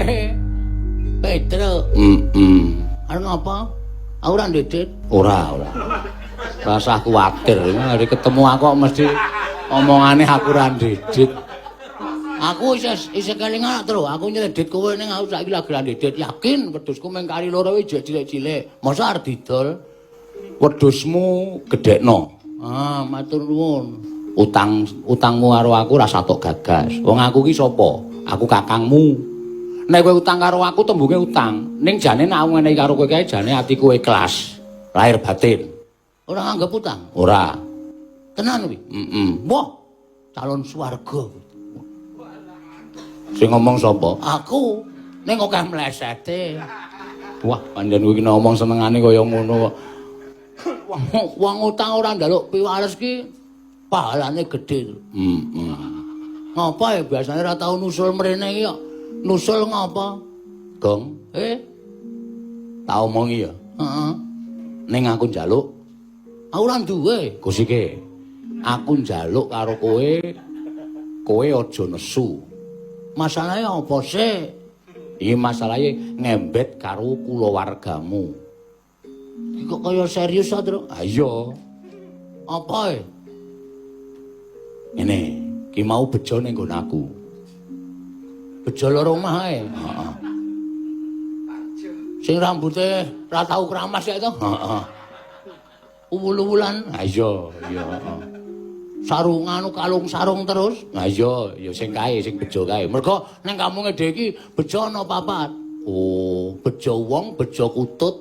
Kowe Petro. Heeh. Arep ngapa? Aku ora ndedit. Ora, ora. Rasah kuwatir, hari ketemu aku kok mesti omongane aku ora ndedit. Aku isih isih kelingan, Tru. Aku nyledit kowe ning aku saiki lagi ora ndedit. Yakin wedhusku mung kari loro iki jek cilik-cilik. Masa arep didol? Wedhusmu gedhekno. Ah, matur nuwun. Utang utangmu karo aku ora satok gagas. Wong aku ki sapa? Aku kakangmu. Nek kowe utang karo aku tembunge utang. Ning jane nek aku ngene karo kowe kae jane atiku ikhlas. Lahir batin. Ora nganggep utang. Ora. Tenan kuwi. Heeh. Wah, calon swarga. Sing ngomong sapa? Aku ning akeh mlesete. Wah, pancen kowe iki ngomong senengane kaya ngono kok. Wong utang ora njaluk piwales ki pahalane gedhe. Heeh. Ngapa ya biasane ora tau nusul mrene iki kok. Nusul ngapa? Gong, Eh, tak omongi ya. Heeh. Ning aku njaluk Aku ora duwe. Gusike. Aku njaluk karo kowe, kowe aja nesu. Masalahe apa sih? Iki masalahe ngembet karo kulawargamu. Iki kok kaya serius ta, Tru? Ha iya. Apa e? Ngene, ki mau bejo ning nggon aku. Bejo loro omah ae. Heeh. Sing rambute ora tau kramas ya to? Heeh. Uwul-uwulan. Ha iya, iya, heeh. Sarungan kalung sarung terus. Ha iya, ya sing kae, sing bejo kae. Mergo ning kampunge dhewe iki bejo ana papat. Oh, Bejo wong, bejo kutut,